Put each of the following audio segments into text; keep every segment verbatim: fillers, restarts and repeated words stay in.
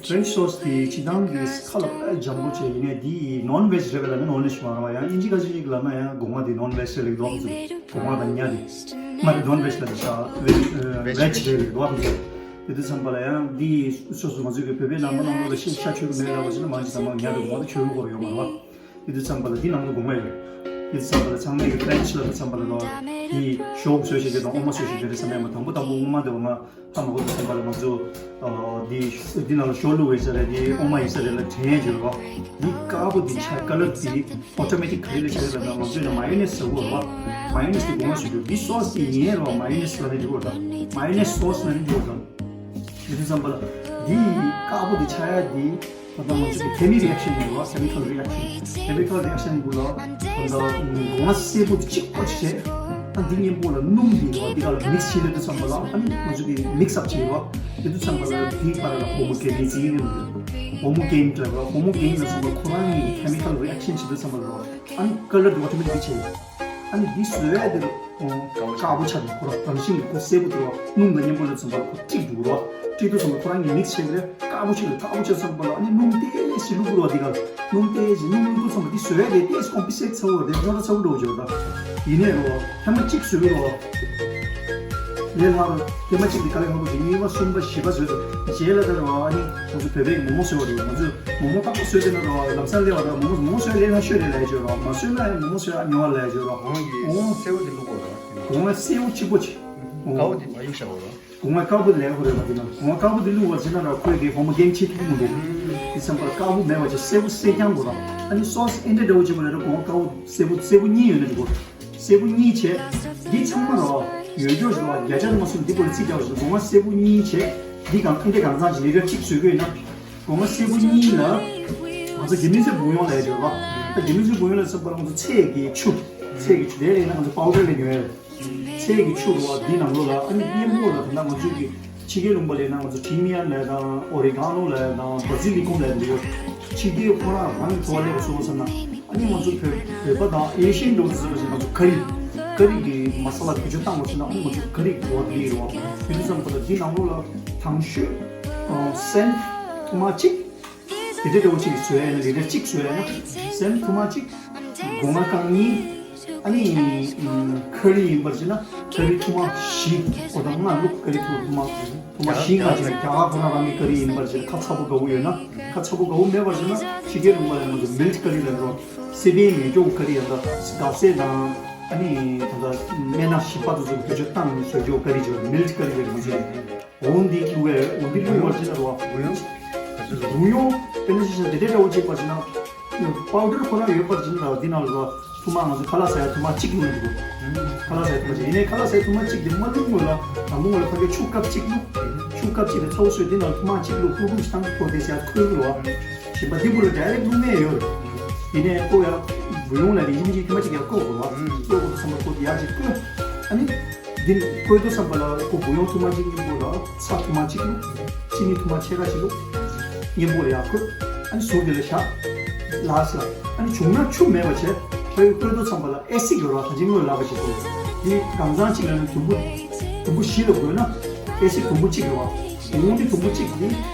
French sauce དེ་སྤྱིར་བཏང་གི་ཁ་ལ་དཔེ་འཇམ་པོ་བྱས། ཡིན་ནའི་དེ་non veg རེད་པས་ལབ་ན་non veg མ་རེད་པ། ཡང་དབྱིན་ཇི་ཁ་ཤས་ཤིག་ལབ་ན་ཡང་སྒོ་ང་དེ་non veg རེད་ལབ་འདུག་ཟེར། སྒོ་ང་དང་ཉ་དེ་མ་རེད། non veg ལབ་ཤག veg veg རེད་ལབ་འདུག་དེ་དུས་ཙམ་པ་ལ་ཡང་འདི་སོ་སོ་ང་ཚོའི་གི་བོད་པའི་ནང་པ་ནང་ལོགས་ལ་ཤ་ཤ་མཆོད་ཀྱི་མེད་ལབ་པ་ཞིག་ན། མང་ཆེ་ཚང་མ་ཉ་དང་སྒོ་ང་དེ་མཆོད་ཀྱི་ཡོད་མ་རེད་པ། དེ་དུས་ཙམ་པ་ལ་འདི་ནང་ལ་སྒོ་ང་ཡོད། དེ་དུས་ཙམ་པ་ལ་ཚང་མས་ཀྱི་French ལབ་དུས་ཙམ་པ་ལ་ལོ། དེ་ཞོག་བཟོས་བྱས་དེ་དང་འོ་མ་བཟོས་བྱས་དེ་རེད་བསམ་ཡ་མ། དང་པོ་དང་པོ་འོ་མ་དེ་འོ་མ་ཧ་མ་གོ་དུས་ཙམ་པ་ལ་ང་ཚོ་ཨ་འདི་འདི་ནང་ལ་ཞོ་བླུགས་པ་ཡིན་ས་རེད། དེ་འོ་མ་ཡིན་ས་རེད་ལབ་དྲན་ཡ་ཡོད་རེད་པ། འདི་དཀར་པོ་འདི་ཆ་ཀ་ལར་འདི་automatic ག་རེ་ལ་བྱས་རེད་ལབ་ན། ང་ཚོས་ནི་མ་ཡོ་ནེ་སི་ཟེར་གོ་རེད་པ། མ་ཡོ་ནེ་སི་དེ་སྒོ་ང་བཟོས་རྒྱུ། འདི་སོ་སི་དེ་ཡིན་རེད་པ། མ་ཡོ་ནེ་སི་ལབ་ན་འགྲིག་གི་རེད་པ། མ་ཡོ་ནེ་སི་སོ་སི་ལབ་ན་འགྲིག་གི་རེད་པ། དེ་དུས་ཙམ་པ་ལ་འདི་དཀར་པོ་འདི་ཆགས་ཡ་འདི་ད་ལྟ་ང་ཚོ་གི་chemical reaction ཡིན་རེད་པ། chemical reaction chemical reaction གུ་ལ་ད་ལྟ་སྒོ་ང་སེར་པོ་འདི་གཅིག་པོ་ཅིག་བྱས། ཨ་འདི་གཉེན་པོ་ལ་སྣུམ་འདི་རེད་པ། འདི་ག་ལ་མིག་སི་བྱེད་དུས་ཙམ་པ་ལ། ཨ་ནི་ང་ཚོ་གི་mix up བྱེད་རེད་པ། དེ་དུས་ཙམ་པ་ལ་འདི་བར་ལ་homogenic ཡིན། homogenic ལབ་རེད་པ། homogenic ལབ་ཙམ་པ་ཁོ་རང་གཉིས་chemical reaction བྱེད་དུས་ཙམ་པ་ལ་རེད་པ། ཨ་ནི་ཀ་ལར་འདི་automatic བྱེད། ཨ་ནི་འདི་བཟོ་ཡ་དེ་ལ་དཀར་པོ་ཆགས་ནས་ཁོ་རང་རང་བཞིན་གྱིས་ཁོ་སེར་པོ་དེ་ལ་སྣུམ་དང་མཉམ་པོ་ལ་ཙམ་པ་ལ་ཁོ་ཐིག་འགྲོ་རོ། ཐིག་དུས་ཙམ་པ་ཁོ་རང་གཉིས་mix བྱས་པ་རེད། དཀར་པོ་ཆགས་ནས་དཀར་པོ་ཆགས་ཙམ་པ་ལ་ཨ་ནི་སྣུམ་ཏོག་ཙམ་བླུགས་རོ། འདི་ག་སྣུམ་ཏོག་ཙམ་པ་འདི་བཟོ་ཡ་དེ་ཏོག་ཙམ་compensate ཚ་བོ་རེད། ཅོག་ར་ཚ་བོ་འགྲོ་བརྗོད་ད། ཡིན་ནའི་རོ་ཐེངས་མ་གཅིག་བཟོས་རོ། ལས་སླ་རོ། ཐེངས་མ་གཅིག་གིས་དཀའ་ལས་ཁག་པོ་བྱེད། གཉིས་པ་གསུམ་པ་བཞི་པ་བཟོས་རྗེས་ལ་ད་རོ། ཨ་ནི་ང་ཚོ་བོད་པས་མོག་མོག་བཟོས་པ་རེད། ང་ཚོས་མོག་མོག་ཏག་ཏག་བཟོས་དེ་ན་རོ། ལམ་སང་སླེབས་པ་ད་མོག་མོག་མོག་མོག་བཟོས་ལས་སླ་ཤོས་རེད་ལབ་ཡ་ཅིག་ཡོད་རོ། མ་བཟོས་ན་ཡང་མོག་མོག་བཟོས་ཨ་ཉོ་བ་ལབ་ཡ་ཅིག་ཡོད་རོ། གོང་གི་སེའུ་གཅིག་པོ་བྱེད། གོང་ལ་སེའུ་གཅིག་པོ་བྱེད། དཀར་པོ་དེ་མ་གཡུག་བཞག་པ་རོ། གོང་ལ་དཀར་པོ་ལས་ཁོ་རེད་པ། དེ་ན་གོང་ལ་དཀར་པོ་དེ་བླུགས་པ་བྱས་ན་ར་ཁོས་གི་ཧོ་མོ་རྒན་ཆེ་ཐུབ་ཀྱི་མི་འདུག་དེ་ཙམ་པར་དཀར་པོ་མེད་པ་བྱས་སེར་པོ་སེར་རྐྱང་དགོས་ར། ཨ་ནི་སོ་སི་ཨེ་འདྲ་འདྲ་བོ་བྱེད་པ་ལས་ར་གོང་ལ་དཀར་པོ་སེར་པོ་སེར་པོ་གཉིས་ཡོད་ན་འགྲིག་གོ། སེར་པོ་གཉིས་བྱས། འདི་ཚང་མ་ར་ཡོད་ཅོག་ཞུ་བ་བརྒྱ་ཆ་མ་སུམ་འདི་པོ་ལ་ཚིག་རྒྱག་ཞུ། གོང་ལ་སེར་པོ་གཉིས་བྱས། འདི་གང་ཨེ་འདྲ་གང་ཚང་ཅིག་ལི་ཊར་གཅིག་བཟོས་དགོས་ན། གོང་ལ་སེར་པོ་གཉིས་ལ་ང་ཚོ་རྒྱ་མི་ཚོའི་བུ་ཡོང་ལས་ཡོད་ར། ད་རྒྱ་མི་ཚོའི་བུ་ཡོང་ལས་ཚང་པ་ལ་ང་ཚོ་ཚལ་གྱི་ཆུ། ཚལ་གྱི་ཆུ་དེ་ལས་ན་ང་ཚོ་པའུ་ཌར་ལས་ཉོས་ཡོད། ཚལ་གྱི་ཆུ་རོ་འདི་ནང་ལོགས་ལ་ཨ་ནི་གཉེན་པོ་ལ་ད་ལྟ་ང་ཚོའི་གི་ཕྱི་རྒྱལ་ལུང་པ་ལས་ན་ང་ཚོ་ཐིམ་ཡན་ལས་དང་ཨོ་རེ་གྷ་ནོ་ལས་དང་བ་ཟི་ལི་ཀུམ་ལས་འདི་ཡོད། ཕྱི་རྒྱལ་ཁོ་རང་རང་གི་འཚོ་བ་ལས་སོང་བསམ་ན་ཨ་ནི་ང་ཚོ་བོད་བོད་པ་དང་ཨེ་ཤི་ཡན་འགྲོ་དུས་ཙམ་པ་ཞིག་ང་ཚོ་ཀ་རི་ཀ་རི་གི་མ་ས་ལ་བེད་སྤྱོད་བཏང་བ་ཞིག་ན་ཨ་ནི་ང་ཚོ་ཀ་རི་གི་འོ་འདི་རོ། དེ་དུས་ཙམ་པ་ལ་འདི་ནང་ལོགས་ལ་དང་ཤོས་སེན་ཐུ་མ་གཅིག་དེ་འདྲ་འདྲ་བོ་གཅིག་བཟོས་ཡ་ན་ལི་ཊར་གཅིག་བཟོས་ཡ་ན་སེན་ཐུ་མ་གཅིག་སྒོ་ང་རྐང་གཉིས། ཨ་ནི་ཁ་རི་ཡིན་པར་བྱས་ན་ཁ་རི་ཐུ་མ་བཞི་འོ་ད་ལྔ་བླུགས། ཁ་རི་ཐུ་མ་ཐུ་མ་བཞི་ལྔ་བྱས་ན་རྒྱ་གར་ཁོ་ན་རང་གི་ཁ་རི་ཡིན་པར་བྱས་ན་ཁ་ཚ་པོ་དགའ་བོ་ཡོད་ན། ཁ་ཚ་པོ་དགའ་བོ་མེད་པར་བྱས་ན་ཕྱི་རྒྱལ་ལུང་པ་ལ་ང་ཚོ་མིལ་ཊི་ཁ་རི་ལབ་རོ། སི་པན་མེ་སྒྱོགས་ཁ་རི་ཡང་ད་གབ་ཟས་དང་ཨ་ནི་ད་ལྟ་སྨན་སྣ་ཞིམ་པ་དེ་ཚོ་བེད་སྤྱོད་བཏང་ནས་བཟོ་རྒྱུ་ཁ་རི་བྱས་མིལ་ཊི་ཁ་རི་ལབ་ང་ཚོ། འོ་འདི་བླུགས་པས། འོ་འདི་བླུགས་པར་བྱས་ན་རོ། བུ་ཡོང་། བུ་ཡོང་། དཔེར་ན་ཆ་བཞག་དེ་འདྲའི་འདྲ་བོ་བྱེད་པར་བྱས་ན། པའུ་ཌར་ཁོ་རང་ཡོད་པར་བྱས་ན་རོ། འདི་ནང་ལ་རོ། ཐུ་མ་ང་ཚོ་ཁ་ལག་ཟ་ཡ་ཐུ་མ་གཅིག་བླུགས་ན་འགྲིག་གོ། ཁ་ལག་ཟ་ཡ་ཐུ་མ་གཅིག་ཡིན་ནའི་ཁ་ལག་ཟ་ཡ་ཐུ་མ་གཅིག་དེ་མ་བླུགས་སྔོན་ལ་དང་པོ་སྔོན་ལ་ཕ་གིའི་ཆུ་ཀབ་གཅིག་བླུགས། ཆུ་ཀབ་གཅིག་དེ་ཚ་བོ་བཟོས་འདི་ནང་ལ་ཐུ་མ་གཅིག་བླུགས། ཀུ་ཀུ་ཞིག་བཏང་ཁོ་དེ་ཟ་ཡ་ཁོལ་གི་རོ། གཞན་པ་འདི་བུ་ལ་ཌའི་རེག་བླུགས་ནས་ཡོད་རེད། ཡིན་ནའི་ཁོ་ཡ་བུ་ཡོང་ལ་རིན་ཆེན་གྱི་ཐུ་མ་གཅིག་ཡར་བསྐོལ་དགོས་རོ། བསྐོལ་དགོས་ཚང་མ་ཁོ་དེ་ཡར་གཅིག་བསྐོལ། ཨ་ནི། འདི་བསྐོལ་དུས་ཙམ་པ་ལ་ཁོ་བུ་ཡོང་ཐུ་མ་གཅིག་གཉིས་པོ་ལ་ཚྭ་ཐུ་མ་གཅིག་བླུགས། ཅི་ནི་ཐུ་མ་ཕྱེད་ཀ་ཞིག་བླུགས། གཉེན་པོ་ལ་ཡར་བསྐོལ། ཨ་ནི་ཟུར་དེ་ལ་བཞག་ལགས་སོ། ཨ་ནི་བྱུང་ན་ཆུ་མེད་པ་བྱས། ཕ་གིར་བསྐོལ་དུས་ཙམ་པ་ལ་ཨེ་སིཌ་ཡོད་ར། ད་ཅི་སྔོན་ལབ་པ་བཞིན་དུ། འདི་གང་ཚང་གཅིག་ལ་ནི་དུམ་བུ། དུམ་བུ་བཞི་ལ་བགོས་ན། ཨེ་སིཌ་དུམ་བུ་གཅིག་རེད་པ། འོ་འདི་དུམ་བུ་གཅིག་འདི་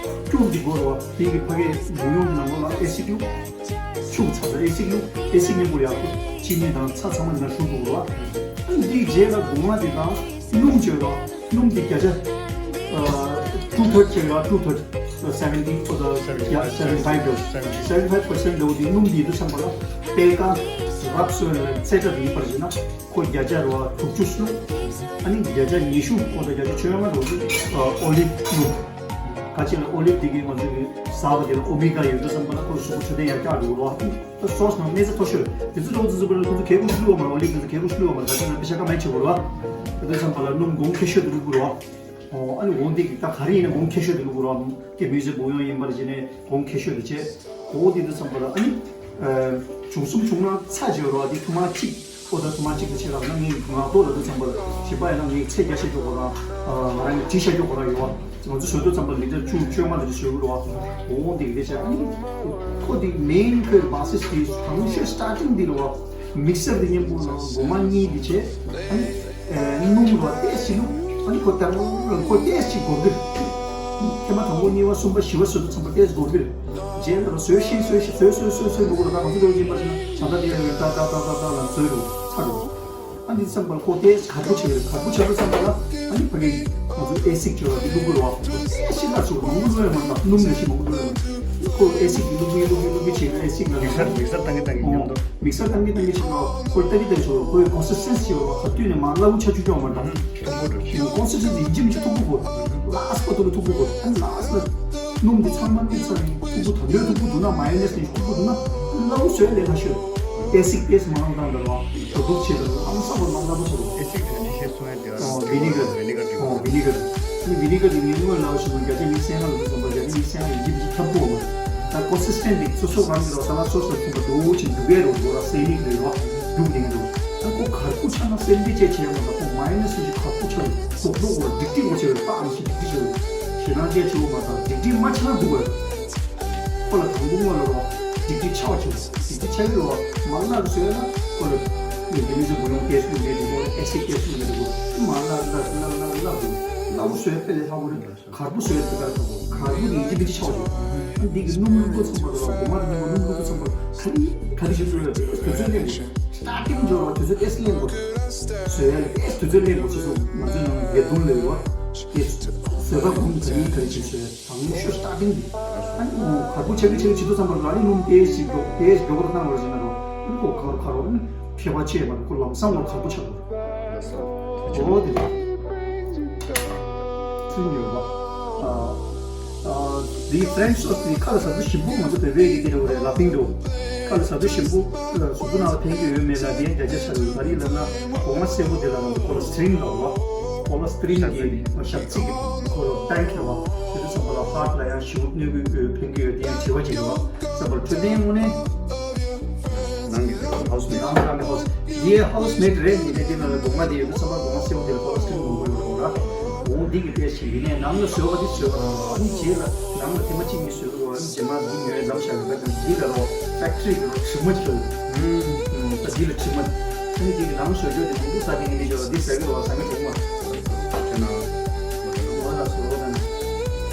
སྐྱུར་འདི་བགོས་རེད་པ། འདི་གི་ཕ་གིའི་བུ་ཡོང་གི་ནང་ལོགས་ལ་ཨེ་སིཌ་བླུགས། ཆུ་ཚ་ཚ་ཨེ་སིཌ་བླུགས། ཨེ་སིཌ་མཉམ་པོ་ཡག་པོ། ཅི་ནི་དང་ཚྭ་ཚང་མ་འདི་ན་བཞུར་འདུག་ར། ཨ་ནི་འདིའི་རྗེས་ལ་སྒོ་ང་འདི་དང་སྣུམ་བྱོས་ར། སྣུམ་འདི་བརྒྱ་ཆ་two third བྱས་ར། two third seventy or the seventy five percent འདྲ་བོ་འདི་སྣུམ་འདི་དུ་ཚང་པ་ལ་པད་ཀ་རབ་སོན་ལ་ཚད་གྲབས་ཡིན་པར་བྱས་ན་ཁོ་བརྒྱ་ཆ་ར་དྲུག་ཅུ་བླུགས། ཨ་ནི་བརྒྱ་ཆ་ཉི་ཤུ་འོ་ད་བརྒྱ་ཆ་བཅོ་ལྔ་འདྲ་བོ་འདི་ཨོ་ལིབ་བླུགས། ཁ་ཆེ་ལ་ཨོ་ལིབ་དེ་གའི་ང་ཚོ་གི་ཟ་བ་དེ་ལ་ཨོ་མེ་ག་ཡོད་དུས་ཙམ་པ་ལ་ཁོ་གཟུགས་པོ་འཕྲོད་བསྟེན་ཡར་བཀྱག་འགྲོ་གི་རེད་པ། ད་སོ་སི་ནང་སྨན་རྩྭ་མཐོ་ཤོས་དེ་ཚོ་འགྲོ་ཙམ་པ་ལ་ཁོ་ཚོ་གད་ཁུ་ཤུ་ལུ་བ་མ་རེད། ཨོ་ལིབ་དེ་ཚོ་གད་ཁུ་ཤུ་ལུ་བ་མ་རེད། ད་ཆ་ན་པེ་ཤ་ཀ་མེད་བྱེད་དགོས་རེད་པ། དེ་དུས་ཙམ་པ་ལ་སྣུམ་གོང་ཁེ་ཤོས་དེ་བླུག་དགོས་རེད་པ། ཨོ་ཨ་ནི་འོ་འདི་གི་ད་ག་རེ་ཡིན་ན་གོང་ཁེ་ཤོས་དེ་བླུག་དགོས་རེད་པ། ཀེ་མི་ཟེ་བུ་ཡོང་ཡིན་པར་བྱས་ནས་གོང་ཁེ་ཤོས་དེ་བྱས། འོ་དེ་དུས་ཙམ་པ་ལ་ཨ་ནི་བྱུང་གསུམ་བྱུང་ན་ཚྭ་བྱེད་རོགས་དེ་ཐུ་མ་གཅིག་ཨོ་ད་ཐུ་མ་གཅིག་དེ་བྱས་རག་ན་ངས་ངག་ཐོག་ལ་དུས་ཙམ་པ་ལ་གཞན་པ་ཡིན་ན་ངས་ཚད་བརྒྱ་བཤད་རྒྱུ་ཁོ་རང་ང་རང་གིས་བྲིས་བཤད་རྒྱུ་ཁོ་རང་ཡོད་པ། ང་ཚོ་བཟོ་དུས་ཙམ་པ་ལི་ཊར་བཅུ་བཅོ་ལྔ་དེ་འདྲ་བཟོ་གི་རེད་པ། འོ་འདི་གི་དེ་བྱས་ཨ་ནི་ཁོ་དེ་མེན་ཁོའི་བྷ་སིས་དེ་དང་ཤོས་སི་ཊར་ཊིང་འདི་རེད་པ། མིག་སར་དེ་མཉམ་པོ་ལ་སྒོ་ང་གཉིས་དེ་བྱས་ཨ་ནི་སྣུམ་རོ་ཏོག་ཙམ་བླུགས། ཨ་ནི་ཁོ་ལྟར་ཁོ་ཏོག་ཙམ་གོ་དུས་ ཐེངས་མ་དང་པོ་གཉིས་པ་གསུམ་པ་བཞི་པ་བཟོས་དུས་ཙམ་པ་ཏོག་ཙམ་འགོར་གི་རེད། རྗེས་ལ་བཟོས་ཤིང་བཟོས་ཤིང་བཟོས་བཟོས་བཟོས་བཟོས་འགྲོ་གི་རེད། ད་ང་ཚོ་འདྲ་བོ་ཅིག་ཡིན་པ་ཅིག་ན་བྱ་ད་དེ་ད་ད་ད་ད་ལ་བཟོས་འགྲོ་ཚར་འགྲོ། ཨ་འདི་ཙམ་པ་ལ་ཁོ་ཏོག་ཙམ་གར་པོ་ཆགས་ཀྱི་རེད། གར་པོ་ཆགས་དུས་ཙམ་པ་ལ་ཨ་ནི་ཕ་གི་ང་ཚོ་ཨེ་སིཌ་བྱས་པ་འདི་བླུགས་དགོས་རེད་བ། ཏོག་ཙམ་ཤི་ལ་སོགས་མང་པོ་བླུགས་ཡ་མ་རེད། སྣུམ་ནས་ཤི་མང་པོ་བླུགས་ཡ་མ་རེད། ཁོ་ཨེ་སིཌ་འདི་བླུགས་གི་བླུགས་གི་བླུགས་གི་བྱས་ན་ཨེ་སིཌ་ལ་མིག་སར་མིག་སར་བཏང་གི་བཏང་གི་ཉོན་དོ། མིག་སར་བཏང་གི་བཏང་གི་བྱས་ན་ཁོ་ལྟ་གི་ལྟ་གི་ཆོག་ཁོའི་ཀོན་སིས་ཊེན་སི་ཡོད་རེད་བ། ག་དུས་ནས་མར་སླ་བོ་ཆགས་ཆོག་ཆོག་མ་རེད། མཐུག་པོ་འགྲོ་ཤི། ཀོན་སིས་ཊེན་སི་ཡིན་གཅིག་མིན་གཅིག་མཐུག་པོ་དགོས། ལ་སི་ཊི་བར་དུ་ལ་མཐུག་པོ་དགོས། ཨ་ནི་ལ་སི་ཊི་ལ་སྣུམ་འདི་ཚང་མ་འདི་ཚང་མཐུག་པོ། ད་ལོས་མཐུག་པོ་འདུག་ན། མ་ཡོ་ནེ་སི་ནི་མཐུག་པོ་འདུག་ན། ཨ་ནི་སླ་བོ་བཟོས་ལས་སླ་ཤོས། ཨེ་སིཌ་ཏོག་ཙམ་མང་བཏང་དང་ལ་ཞོ་འདུག་བྱས་དང་ཨ་ནི་ས་བོ་མང་སླ་བོ་བྱས། ཨེ་སིཌ་དེ་ནི་ཤེས་སོང་ཡ་དེ་ཨ་ནི་ཝི་ནི་གར། ཝི་ནི་གར་དེ། ཨ་ནི་ཝི་ནི་གར་དེ་ངས་སྔོན་ལ་ཞུ་བ་བརྒྱ་ཆ་ཉི་ཤུ་ལྔ་ལ་འདུག་ཙམ་པ་བརྒྱ་ཆ་ཉི་ཤུ་ལྔ་ཡིན་གཅིག་མིན་གཅིག་ཁྱབ་དགོས་མ་རེད། ད་ཀོན་སིས་ཊེན་སི་འདི་སོ་སོ་རང་གི་རོ་ས་ལ་སོ་སོ་ཙམ་པ་འདུག་ཅིག་འདུག་གས་རོ་འགྲོ་ར་སེ་ནིག་རེད་རོ། འདུག་ནས་འགྲོ། ད་ཁོ་གར་པོ་ཆགས་ན་སེམས་པའི་ཆེད་བྱས་མ་ད་ཁོ་མ་ཡོ་ནེ་སི་ཞིག་གར་པོ་ཆགས་རེད། ཁོ་ལོག་གོ་ཌིག་ཏིག་གོ་ཆགས་རེད། ད་ཨ་ནི་ཞིག་ཌིག་ཏིག་ཆགས་རེད། ཞེ་སྡང་ཅན་ཆེ་བོ་མ་ད་ཌིག་ཏིག་མ་ཆགས་ན་འདུག་གས། ཁོ་ལ་དང་པོ་སྔོན་ལ་རོ་ཌིག་ཏིག་ཆགས་པ་ཆེ་བོ། ཌིག་ཏིག་ཆགས་ཀྱི་རོ་མ་ལག་བཟོས་ན་ཁོ་ལ་ནི་དེ་མི་ཚོ་བུ་ཡོང་ཏོག་ཙམ་བླུགས་རེད། ཁོ་ལ་ཨེ་སིཌ་ཏོག་ཙམ་བླུགས་རེད། ཁོ་མ་ལག་ལག་ལག་ལག་ལག་འདུག་སླ་བོ་བཟོས་པས་ལས་སླ་བོ་རེད། གར་པོ་བཟོས་ཡོད་པའི་ཁར་ཐོག་གར་པོ་ནི་ཡིན་གཅིག་མིན་གཅིག་ཆགས་ཡོད། ཨ་འདི་གི་སྣུམ་བླུགས་དུས་ཙམ་པ་ལ་སྒོ་མ་དང་མཉམ་པོ་སྣུམ་བླུགས་དུས་ཙམ་པ་ག་རེ་ག་རེ་ཞིག་བཟོས་ཡོད། དུས་ཚོད་ལེན་དགོས། སི་ཊར་ཊིང་འབྱོར་བ་དུས་ཚོད་ཏོག་ཙམ་ལེན་དགོས། བཟོས་ཡ་ལ་ཏོག་ཙམ་དུས་ཚོད་ལེན་དགོས། སོ་སོ་ང་ཚོའི་ནང་ལ་བརྒྱད་དུང་ལས་ཡོད་པ། དེ་བཟོས་པ་གོང་ག་རེ་ག་རེ་བྱས་བཟོས་ཡ་དང་ཤོས་སི་ཊར་ཊིང་འདི། ཨ་ནི་གར་པོ་ཆགས་ཀྱི་ཆགས་ཀྱི་བྱེད་དུས་ཙམ་པ་ལ་ཨ་ནི་སྣུམ་ཏོག་ཙམ་མགྱོགས་ཏོག་ཙམ་མགྱོགས་པོ་བཏང་བར་བྱས་ན་རོ། ཨ་ནི་ཁོ་གར་གར་རོ་ཨ་ནི་ཁྱད་པར་ཆེ་བ་ཁོ་ལམ་སང་བ་གར་པོ་ཆགས་འདུག་འོ་དེ་རེད། ཚུལ་ཉོས་པ། ཨ། ཨ། འདི་ཕ་རེན་ཆི་སོ་སི་དེ་ཁ་ལ་ཟ་དུས་ཞིམ་པོ། ང་ཚོ་བོད་པའི་གི་དེ་རེད་པ། ལ་ཕིང་འདྲ་བོ། ཁ་ལ་ཟ་དུས་ཞིམ་པོ། གཟུགས་པོ་ནང་ལ་ཕན་གྱི་ཡོད་མེད་ལ་དེ་བརྒྱ་ཆ་བཞག་ཡོད། ག་རེ་ལབ་ན་སྒོ་ང་སེར་པོ་དེ་ལ་ང་ཚོ་ཁོ་ལ་སི་ཊི་རིན་ལབ་པ། ཁོ་ལ་སི་ཊི་རིན་གྱི་ཞབས་ཚིགས་ཀྱི་ཁོ་ལ་ཊེང་ལབ་པ། དེ་ཚོ་ཚང་མ་ལ་ཧར་ཊི་ལ་ཡང་ཞེ་པོ་གནོད་ཀྱི་ཡོད། ཕན་གྱི་ཡོད། དེ་ཡང་བྱེད་པ་ཅིག་རེད་པ། ཙམ་པར་འཕྲོད་བསྟེན་དངོས་གནས། ནང་གི་ཧའུ་སི་མེད། ནང་ནང་གི་ཧའུ་སི། དེ་ཧའུ་སི་མེད་རེད། ཡིན་ནའི་དེ་ནང་ལ་སྒོ་ང་དེ་ཡོད་ན་ཚང་མ་སྒོ་ང་སེར་པོ་དེ་ལ་ཁོ་ལ་སི་ཊི་རིན་མང་པོ་ཡོད་རེད་པ། འོང་འདི་གི་ཏོག་ཙམ་ཡིན་ནའི་ནང་ལ་བཟོས་པ་དེ་བཟོས་པ་རེད། ཨ་ནི་རྗེས་ལ་ནང་ལ་ཐེངས་མ་གཅིག་གཉིས་བཟོས་པ་རེད། ཨ་ནི་རྗེས་མ་འདི་ཉོས་མཚམས་བཞག་ཡོད་པ་དང་འདི་ལ་རོ་ཕེག་ཊི་རི་གི་རོ་དྲི་མ་ཅིག་ཡོད། ཨུམ། ད་འདི་ལ་དྲི་མ། ཨ་ནི་འདི་གི་ནང་བཟོས་བཅོས་དེ་མང་པོ་ཟ་གི་ཡིན་ནའི་ཅོ་འདི་ཟ་གི་རོ་ཟ་མི་གྲོགས་མ།